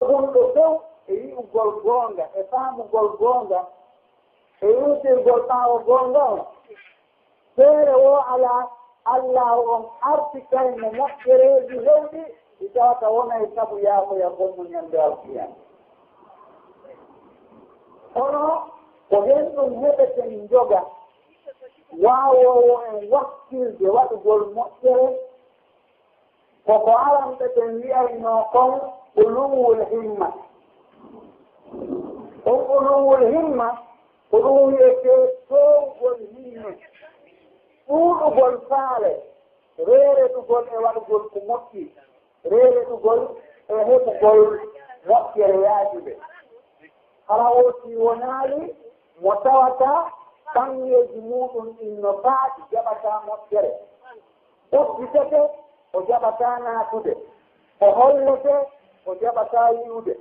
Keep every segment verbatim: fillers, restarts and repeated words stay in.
Gonɗo few e yi'ugol goonga, e faamugol goonga, e yewtirgol ɓaawo goonga on. Feere woo alaa, Allaahu on arti kay mo moƴƴereeji heewɗi, ɗi tawata wonay sabu yaakoyagol mo ñande alkiyama. Kono ko heen ɗum heɓeten njoga, waawoowo en wakkilde waɗugol moƴƴere, ko ko aranɓe ɓen wi'aynoo kon uluwul himma. On uluwul himma, ko ɗum wi'etee toowgol himme, ɗuuɗugol faale, reereɗugol e waɗugol ko moƴƴi, reereɗugol e heɓugol moƴƴere yaajude. Hara o si wonaali mo tawata kaŋŋeeji muuɗum ɗin no paaɗi, jaɓataa moƴƴere. Udditete, o jaɓataa naatude. O hollete, o jaɓataa yi'ude.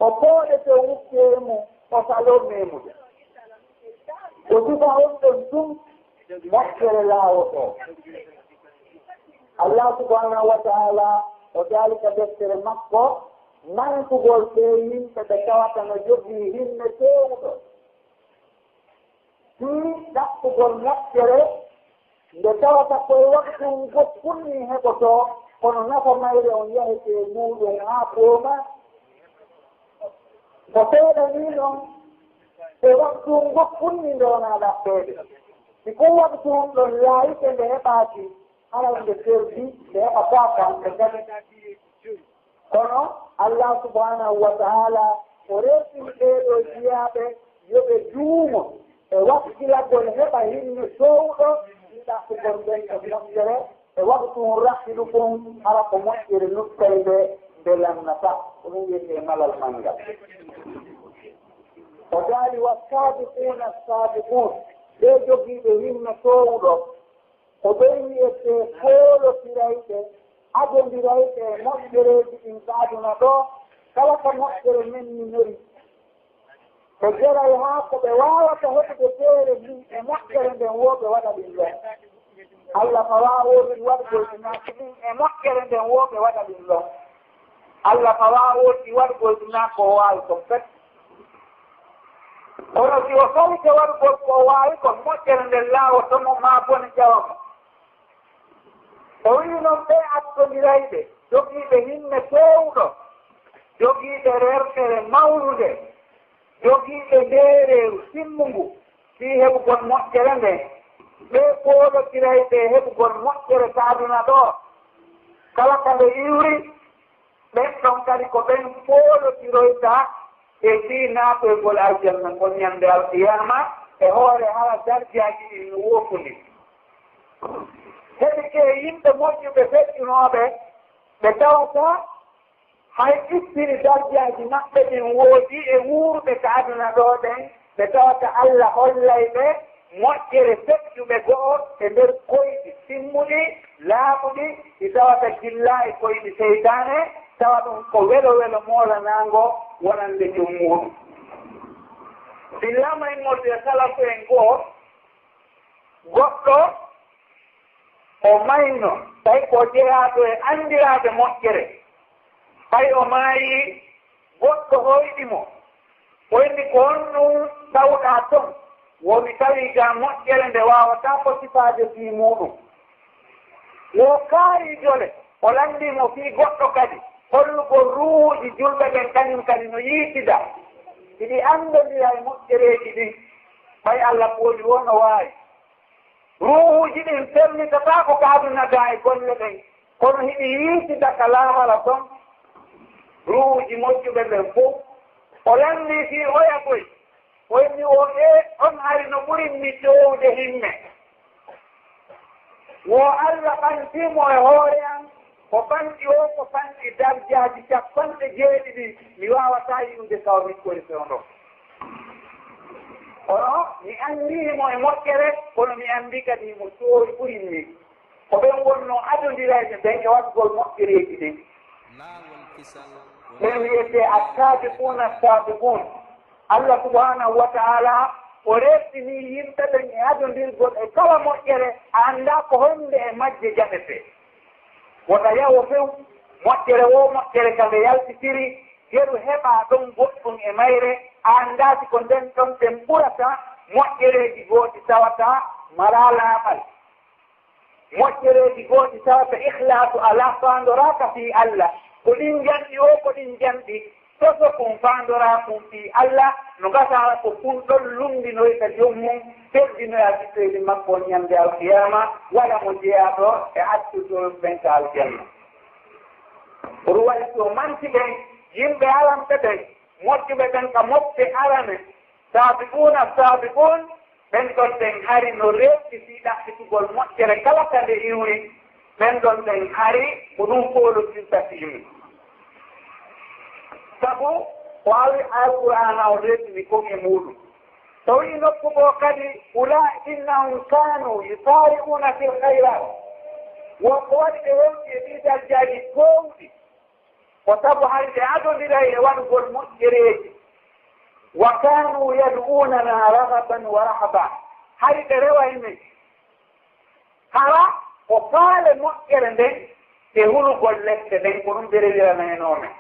O pooɗete wukkee mum, o saloo meemude. Ko sifa on ɗon tun moƴƴere laawotoo. Allah subhanahu wa ta'ala o daali ka deftere makko, mankugol ɓee yimɓe ɓe tawata no jogii himme feewuɗo. Fii ɗaɓɓugol moƴƴere, nde tawata ko e waktu ngun fow ni heɓotoo, kono nafa mayre on yahetee muuɗum haa poomaa. Ko seeɗa nii non, e waktu ngun fow ni nde wonaa ɗaɓɓeede. Si ko waktu on ɗon laayike nde heɓaaki, haray nde perdi, nde heɓataa ko hande kadi. Kono Allah subhanahu wa ta'ala o rewtini ɓee ɗoo jiyaaɓe yo ɓe juumo e wakkilagol heɓa hinno toowuɗo ɗaɓɓugol ɓen e moƴƴere, e waktu on raɓɓiɗo kon, hara ko moƴƴere luttay nde, nde lannataa. Ko ɗum wiyetee malal manngal. O daali, "Was-saabiquuna as-saabiquun", ɓee jogiiɓe hinno toowuɗo, ko ɓen wi'etee foolotirayɓe, adondirayɓe e moƴƴereeji ɗin ka aduna ɗoo, kala ka moƴƴere memminori. Ɓe geray haa ko ɓe waawata heɓude feere ndin e moƴƴere nden woo ɓe waɗa ɗin ɗon. Allah fawaa woodi waɗugol ɗi naaki ɗin e moƴƴere nden woo ɓe waɗa ɗin ɗon. Allah fawaa woodi waɗugol ɗi naaki ko o waawi kon pet. Kono si o salike waɗugol ko o waawi kon, moƴƴere nden laawoto mo, maa bone ƴawa mo. O wi'i non ɓee adondirayɓe, jogiiɓe hinne feewuɗo, jogiiɓe rerɗere mawnunde, jogiiɓe ndeereeru simmungu fii heɓugol moƴƴere nden, ɓee foolotirayɓe heɓugol moƴƴere ka aduna ɗoo, kala ka nde iwri, ɓen ɗon kadi ko ɓen foolotiroyta e fii naatoygol aljanna ngol ñande alqiyaama, e hoore hara darjaaji ɗin no woofude. Heɓike yimɓe moƴƴuɓe feƴƴunooɓe, ɓe tawata hay ittini darjaaji maɓɓe ɗin woodi e wuuruɓe ka aduna ɗoo ɗen, ɓe tawata Alla hollay ɓe moƴƴere feƴƴuɓe go'o e nder koyɗi timmuɗi, laaɓuɗi, ɗi tawata gillaa e koyɗi seytaane, tawa ɗum ko welo welo moolanaango wonande jom muuɗum. Fillaama immorde e salafu en goo, goɗɗo o mayno, tawi ko jeyaaɗo e anndiraaɓe moƴƴere. Hay o maayi, goɗɗo hoyɗi mo, o inni, "Ko honɗum tawɗaa ton?" Wo mi tawi ga moƴƴere nde waawataa ko sifaade fii muuɗum. Wo kaari jole, o lanndii mo fii goɗɗo kadi, hollugol ruuhuuji julɓe ɓen kañum kadi no yiitida, hiɗi anndondira e moƴƴereeji ɗin. Ɓay Alla pooli wo no waawi. Ruuhuuji ɗin fellitataako ka aduna gaa e golle ɗen, kono hiɗi yiitida ka laahara ton. Ruuhuuji moƴƴuɓe ɓen fow. O lanndii fii oya koy, o inni, "O e on hari no ɓurin mi toowude himme." Wo Alla ɓantii mo e hoore an, o ɓanti o ko fanɗi darjaaji cappanɗe jeeɗiɗi, mi waawataa yi'ude tawa mi kori fewndo. Kono mi anndii mo e moƴƴere, kono mi anndii kadi mo toowi ɓuri mi. Ko ɓen wonnoo adondirayɓe ɓen e waɗugol moƴƴereeji ɗin. Ɓen wiyetee as-saabiquuna as-saabiquun. Allah subhaanahu wa ta'aalaa, o reertinii yimɓe ɓen e adondirgol e kala moƴƴere, a anndaa ko honde e majje jaɓetee. Wota yawo few, Moƴƴere woo moƴƴere ka nde yaltitiri, yeru heɓaa ɗon goɗɗum e mayre, a anndaa si ko nden ɗon ɗen ɓurata moƴƴereeji goo ɗi tawata malaa laaɓal. Moƴƴereeji goo ɗi tawata ikhlaasu alaa, faandoraaka fii Alla. Ko ɗin janɗi woo, ko ɗin janɗi toso kun, faandoraa kun fii Alla, no gasa ko kun ɗon lummbinoyta joom mun, teddinoya sifeeli makko on ñande alkiyaama, waɗa mo jeyaaɗo e attotooɓe ɓen ka aljanna. Ko ɗum waɗi si o manti ɓen, yimɓe aramɓe ɓen, moƴƴuɓe ɓen ka mofte arane, saabiquuna saabiquun, ɓen ɗon ɓen hari no rewti fii ɗaɓɓitugol moƴƴere kala ka nde iwri, ɓen ɗon ɓen hari ko ɗum foolotirta fii mun. Sabu ko Al-, Alqur'aana on rewtini kon e muuɗum. So wi'i nokku goo kadi, "Ulaa'i innahum kaanu yusaari'uuna fil khayraat." Won ko waɗi ɓe hewti e ɗii darjaaji toowɗi. Ko sabu hari ɓe adondiray e waɗugol moƴƴereeji. "Wa kaanu yad'uunanaa raghaban wa rahaban." Hari ɓe reway men. Hara ko faale moƴƴere nden e hulugol lepte ɗen, ko ɗum ɓe rewiranaynoo men.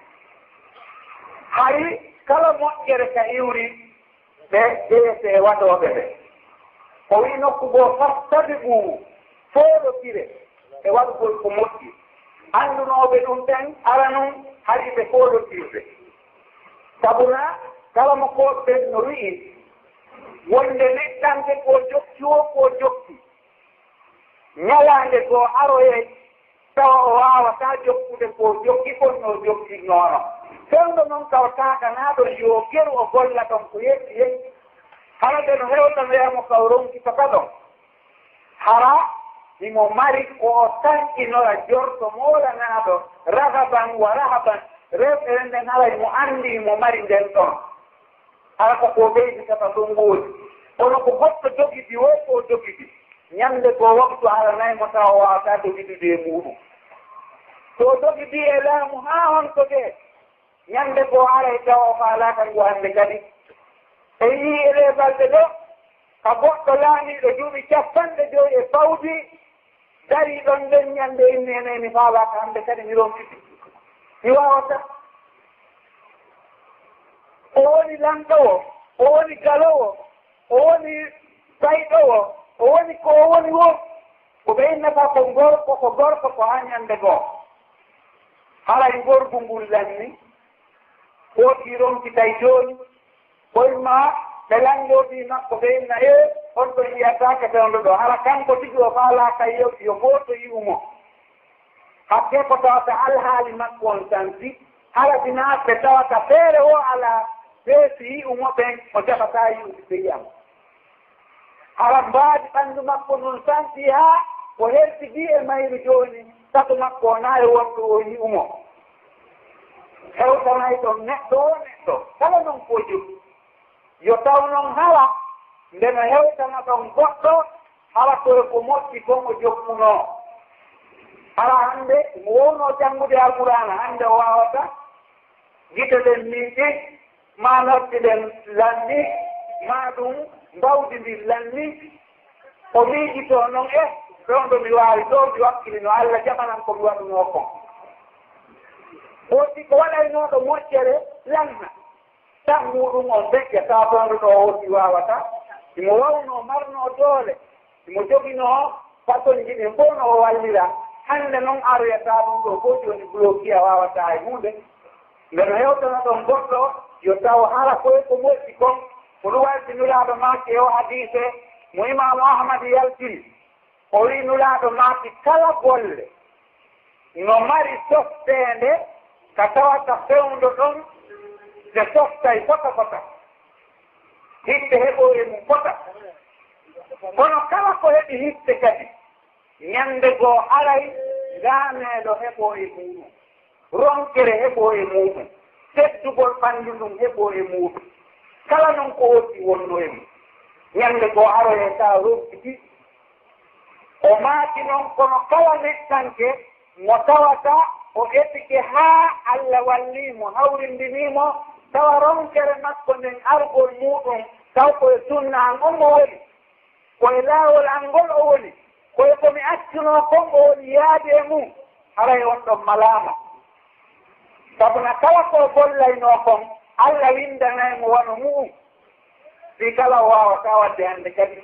Hari kala moƴƴere ka iwri, ɓe jeyete e waɗooɓe ɓe. O wi'i nokku goo, "Fastabiquu, foolotire e waɗugol ko moƴƴi." Anndunooɓe ɗum ɓen aranun hari ɓe foolotirde. Sabu na kala mo koɗ ɓen no wi'i wonde neɗɗanke ko jokki woo ko jokki, ñalaande goo aroyay tawa o waawataa jokkude ko jokki kon no jokkinnoono. Fewndo non tawa kaakanaaɗo yo geru o golla ɗon ko yetti yetti. Hara nde no hewtanoya mo ka o ronkitata ɗon. Hara himo mari ko o tanƴinora jorto moolanaaɗo, ragaban wa rahaban, rewɓe nden hara himo anndi himo mari nden ɗon. Hara ko ko ɓeyditata ɗum woodi. Kono ko goɗɗo dogidi woo ko dogidi. Ñande goo waktu aranay mo tawa o waawataa dogidude e muuɗum. So o dogidi e laamu haa honto de, ñande goo aray tawa o faalaaka ngu hannde kadi. E yii e ɗee balɗe ɗoo, ka goɗɗo laamiiɗo duuɓi capanɗe jowi e pawdi, darii ɗon nden ñande inni ene mi faalaaka hannde kadi mi ronkiti. Mi waawataa. O woni lanɗowo, o woni galowo, o woni bayɗowo, o woni ko o woni woo. Ko ɓe innata ko gorko, ko gorko, ko haa ñande goo. Haray ngorgu ngun lanni, foti ronkitay jooni, ko imma ɓe lanndoo fii makko, ɓe inna, "Ee, on ɗon yi'ataake fewndo ɗoo." Hara kanko tigi o faalaaka yo, yo gooto yi'u mo. Hakkee ko tawata alhaali makko on santi, hara sinaa ɓe tawata feere woo alaa, ɓe si yi'u mo ɓen, o jaɓataa yi'ude ɓe yi'a mo. Hara mbaadi ɓanndu makko ndun santi haa o hertidi e mayru jooni, sato makko wonaa e wonɗo o yi'u mo. Hewtanay ɗon neɗɗo woo neɗɗo, kala non ko jogii. Yo taw non hara nde no hewtana ɗon goɗɗo, hara ko e ko moƴƴi kon o jokkunoo. Hara hannde mo wownoo janngude Alqur'aana, hannde o waawata gite ɗen miiƴi, maa noppi ɗen lanni, maa ɗum mbawdi ndin lanni. O miijitoo non, e fewndo mi waawi ɗoo, mi wakkili no Alla jaɓanan ko mi waɗunoo kon. Woodi ko waɗaynooɗo moƴƴere lanna. Tan muuɗum on feƴƴa, kaa fewndo ɗoo o si waawata. Himo wawnoo, marnoo doole. Himo joginoo façonji ɗin fow no o wallira. Hannde non aroyataa ɗum ɗoo fow jooni bloqué, a waawataa e huunde. Nde no hewtana ɗon goɗɗo, yo taw hara ko e ko moƴƴi kon. Ko ɗum waɗi Nulaaɗo maaki e o hadiise mo Imaamu Ahmad yaltiri. O wi'i Nulaaɗo maaki kala golle no mari softeende ka tawata fewndo ɗon nde softay fota fota. Hitte heɓoo e mum fota. Kono kala ko heɓi hitte kadi, ñande goo haray ngaameelo heɓoo e muuɗum. Ronkere heɓoo e muuɗum. Teddugol ɓanndu ndun heɓoo e muuɗum. Kala non ko woɗɗi wonno e mum. Ñande goo aroyee taa ronkiti. O maaki non, kono kala neɗɗanke mo tawata o etike haa Alla wallii mo, hawrindinii mo, tawa ronkere makko nden argol muuɗum, taw ko e sunna an on mo woni, ko e laawol an ngol o woni, ko e ko mi accunoo kon o woni yaade e mum, haray on ɗon malaama. Sabu na kala ko o gollaynoo kon, Alla winndanay mo wano mu'un, fii kala o waawataa waɗde hannde kadi.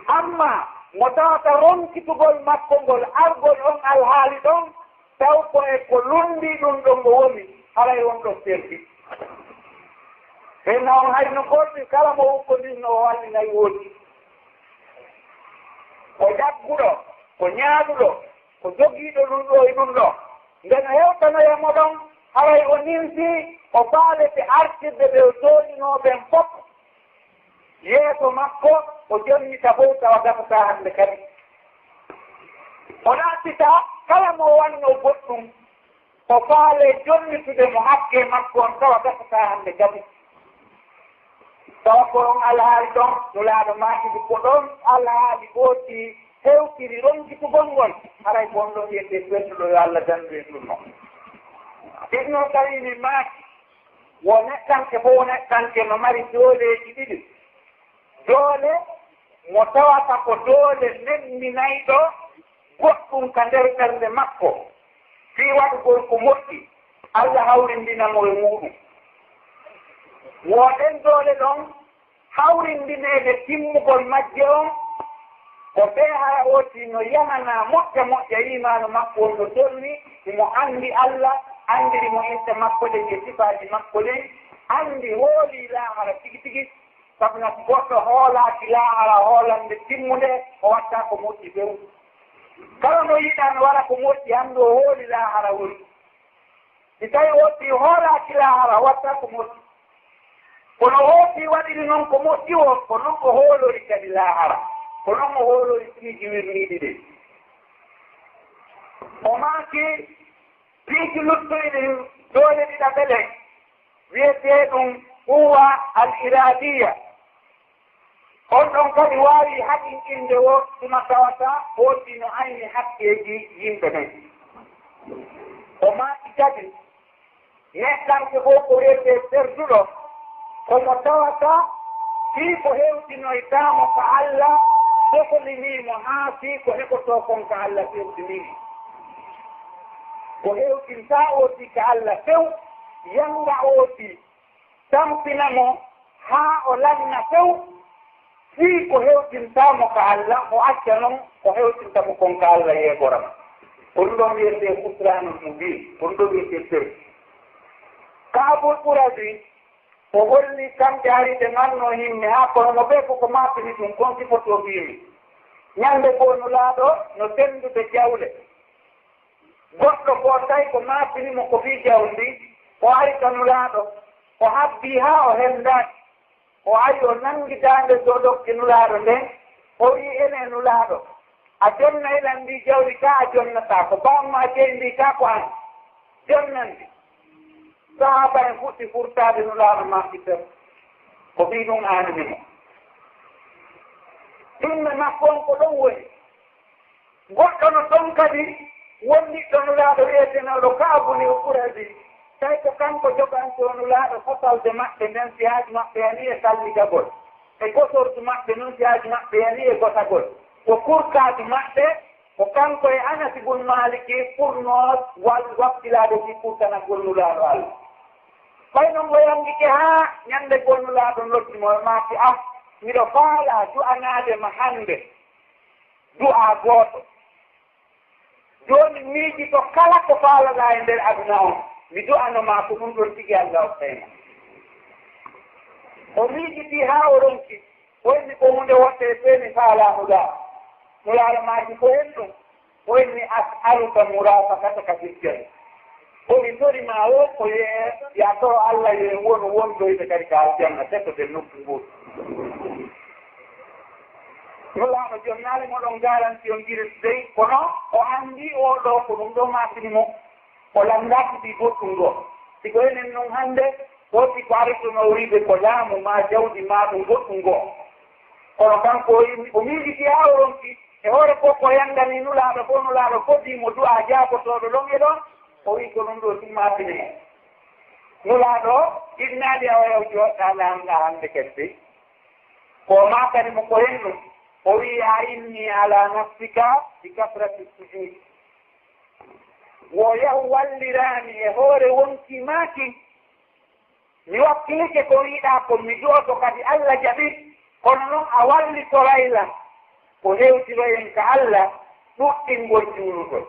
Amma mo tawata ronkitugol makko ngol, argol on alhaali ɗon, taw ko e ko lummbii ɗun ɗon o woni, haray on ɗon perdi. Ɓen na on hari no gorɗi, kala mo ukkondirnoo o wallinay woodi. Ko jagguɗo, ko ñaaɗuɗo, ko jogiiɗo ɗun ɗoo e ɗun ɗoo. Nde no hewtanoya mo ɗon, haray o nimsii, o faalete artirde ɓe o tooñunoo ɓen fof yeeso makko, o jonnita fof tawa gasataa hannde kadi. O ɗaɓɓita kala mo wannoo goɗɗum, o faalee jonnitude mo hakkee makko on tawa gasataa hannde kadi. Tawa ko on alhaali ɗon, Nulaaɗo maaki ko ɗon alhaali gooti hewtiri ronkitugol ngol, haray ko on ɗon wiyetee perduɗo, yo Alla dandu en ɗun ɗon. Ibnul Qayyim maaki, wo neɗɗanke fow neɗɗanke no mari dooleeji ɗiɗi. Doole mo tawata ko doole nemminayɗo goɗɗum ka nder ɓernde makko, fii waɗugol ko moƴƴi, Alla hawrindina mo e muuɗum. Wo ɗen doole ɗon hawrindineede timmugol majje on, ko ɓee hara ooti no yananaa moƴƴa moƴƴa iimaanu makko on no tolni, himo anndi Alla, anndiri mo inte makko ɗen e sifaaji makko ɗin, anndi hoolii laahara tigi tigi, sabu na si goɗɗo hoolaaki laahara hoolannde timmunde, o waɗtaa ko moƴƴi few. Kala mo yiɗaa no waɗa ko moƴƴi, anndu o hooli laahara woni. Si tawi ooti hoolaaki laahara, waɗtaa ko moƴƴi. Kono ooti waɗiri non ko moƴƴi woo, ko non o hoolori kadi laahara. Ko non o hoolori piiji wirniiɗi ɗin. O maaki, piiji luttuɗi ɗin, doole ɗiɗaɓere, wiyetee ɗum quwwa al-iraadiyya. On ɗon kadi waawi haqqinɗinde wo tuma tawata ooti no ayni hakkeeji yimɓe ɓen. O maaki kadi, neɗɗanke fow ko wiyetee perduɗo, ko mo tawata fii ko hewtinoytaa mo ka Alla sokolinii mo haa fii ko heɓotoo kon ka Alla fewtinii. Ko hewtintaa ooti ka Alla few, yanga ooti, tampina mo haa o lanna few, fii ko hewtintaa mo ka Alla, o acca non ko hewtinta mo kon ka Alla yeegoram. Ko ɗum ɗon wiyetee khusraanul mubiin, ko ɗum ɗon wiyetee perdu. Kaabul Qurazi, o holli kamɓe ari ɓe mannoo himme haa kono mo ɓe ko ko maapini ɗum kon sifotoo fiimi. Ñande goo Nulaaɗo no senndude jawle. Goɗɗo goo tawi ko maapini mo ko fii jawdi, o ari ka Nulaaɗo, o habbii haa o henndaaki. O ari o nanngi daande doɗokke Nulaaɗo nden, o wi'i, "Ene Nulaaɗo, a jonnay lan ndii jawdi kaa a jonnataa? Ko bammaa jeyi ndii kaa ko an? Jonnan ndi." Sahaaba en fuɗɗi furtaade Nulaaɗo maaki sew. Ko fii ɗum aanani mo. Ɗum no makko on ko ɗon woni. Goɗɗo no ɗon kadi wondiɗɗo Nulaaɗo wi'etenooɗo Ka'abu ni Qurayzi, tawi ko kanko jogantoo Nulaaɗo fasalde maɓɓe nden si haaju maɓɓe yanii e salligagol, e gosordu maɓɓe nun si haaju maɓɓe yanii e gosagol, ko kurkaaju maɓɓe, ko kanko e Anas bun Maaliki ɓurnoo wal wakkilaade fii kurkanagol Nulaaɗo Alla. Ɓay non o yangike haa ñande goo Nulaaɗo noddi mo, o maaki, "Ah, miɗo faalaa du'anaade ma hande." Du'aa gooto. Jooni miijito kala ko faalaɗaa e nder aduna on, mi du'ano maa ko ɗum ɗon tigi Alla okkay ma. O miijitii haa o ronki, o inni ko huunde woɗɗe e feeni faalaa Nulaaɗo. Nulaaɗo maaki ko en ɗum, o inni as'aluka murafaqataka fil janna. Ko mi tori ma o, ko ye, ya toro Alla yo en wonu wondoyɓe kadi ka aljanna, teftoɗen nokku ngootu. Nulaaɗo jonnaali mo ɗon garanti on giris dey, kono o anndi oo ɗoo ko ɗum ɗoo maasini mo. O lanndaaki fii goɗɗum goo. Si ko enen non hannde, o si ko artuno o wiide ko laamu maa jawdi maa ɗum goɗɗum goo. Kono kanko o yimmi, o miijiti haa o ronki. E hoore ko ko yanngani Nulaaɗo fof, Nulaaɗo fodii mo du'aa jaabotooɗo ɗon e ɗon, o wi'i ko ɗum ɗoo tigi maasini mo. Nulaaɗo, innaali a wayaw jooɗɗaa laamɗaa hannde kadi dey. Ko o maakani mo ko hennu, o wi'i, "A inni ala nafsika bi kasrati sujud." Wo yahu walliraami e hoore wonkii maaki. Mi wakkilike ko wiiɗaa kon, mi du'oto kadi Alla jaɓi. Kono non a wallitoray lan ko hewtiroyen ka Alla ɗuɗɗingol juulugol.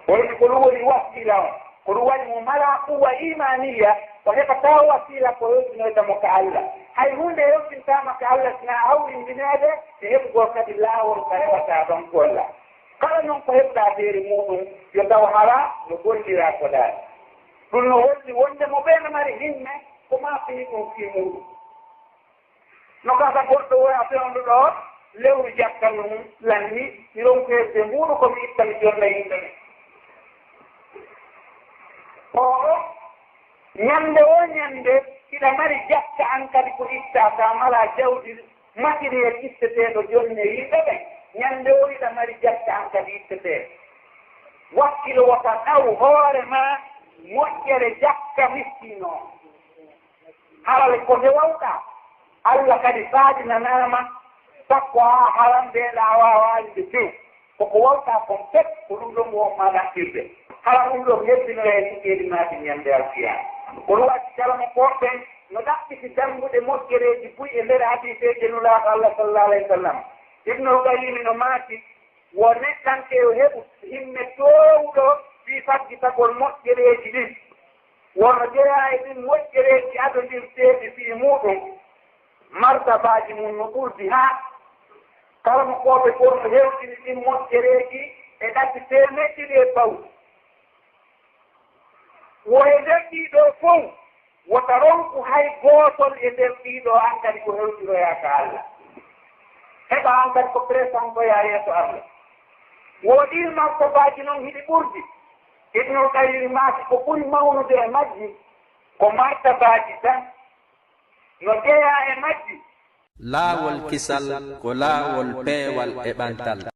Woni ko ɗum woni wasila on. Ko ɗum waɗi mo mala quwwa imaaniya, o heɓataa wasila ko hewtinoyta mo ka Alla. Hay huunde hewtintaama ka Alla sinaa hawrindineede e heɓugol kadi laawol ka heɓataa ɗon golla. Kala non ko heɓuɗaa feere muuɗum, yo taw hara no golliraa ko daali. Ɗum no holli wonde mo ɓee no mari himme ko maa fini ɗum fii muuɗum. No gasa goɗɗo wona fewndo ɗo lewru jakka mum lanni, mi ronku hedde mbuuɗu ko mi itta mi jonna yimɓe ɓen. Oo, ñande oo ñande, hiɗa mari jakka an kadi ko itta, ka mala jawdi matériel itteteeɗo jonne yimɓe ɓen. Ñande oo hiɗa mari jakka an kadi ittetee. Wakkilo wota ɗaw hoore ma moƴƴere jakka miskiino on. Haray ko nde wawɗaa, Alla kadi faaɗinanaama, sakko haa harambeeɗa a waawaali nde few. Ko ko wawɗaa kon pet, ko ɗum ɗon won maa naɓɓirde. Hara ɗum ɗon hebbinoya e sukeeli maaɗi ñande alkiyaama. Ko ɗum addi kala mo koɗɗen no ɗaɓɓiti dambuɗe moƴƴereeji buy e nder hadiiseeje Nulaaɗo Alla sallallahu alayhi wa sallam. Ibnul Qayyim no maaki, wo neɗɗanke yo heɓu himme toowuɗo fii faggitagol moƴƴereeji ɗin. Wono jeyaa e ɗin moƴƴereeji adondirteeɗi fii muuɗum, martabaaji mum no ɓurdi haa karamokooɓe goo no hewtini ɗin moƴƴereeji e ɗati teemeɗɗe ɗiɗi e pawɗi. Wo e nder ɗii ɗoo fow, wota ronku hay gootol e nder ɗii ɗoo an kadi ko hewtiroyaa ka Alla. Heɓa an kadi ko presantoyaa yeeso Alla. Wo ɗii martabaaji non hiɗi ɓurdi. Ibnul Qayyim maaki ko ɓuri mawnude e majji ko martabaaji tan no jeyaa e majji. Laawol kisal ko laawol peewal e ɓantal.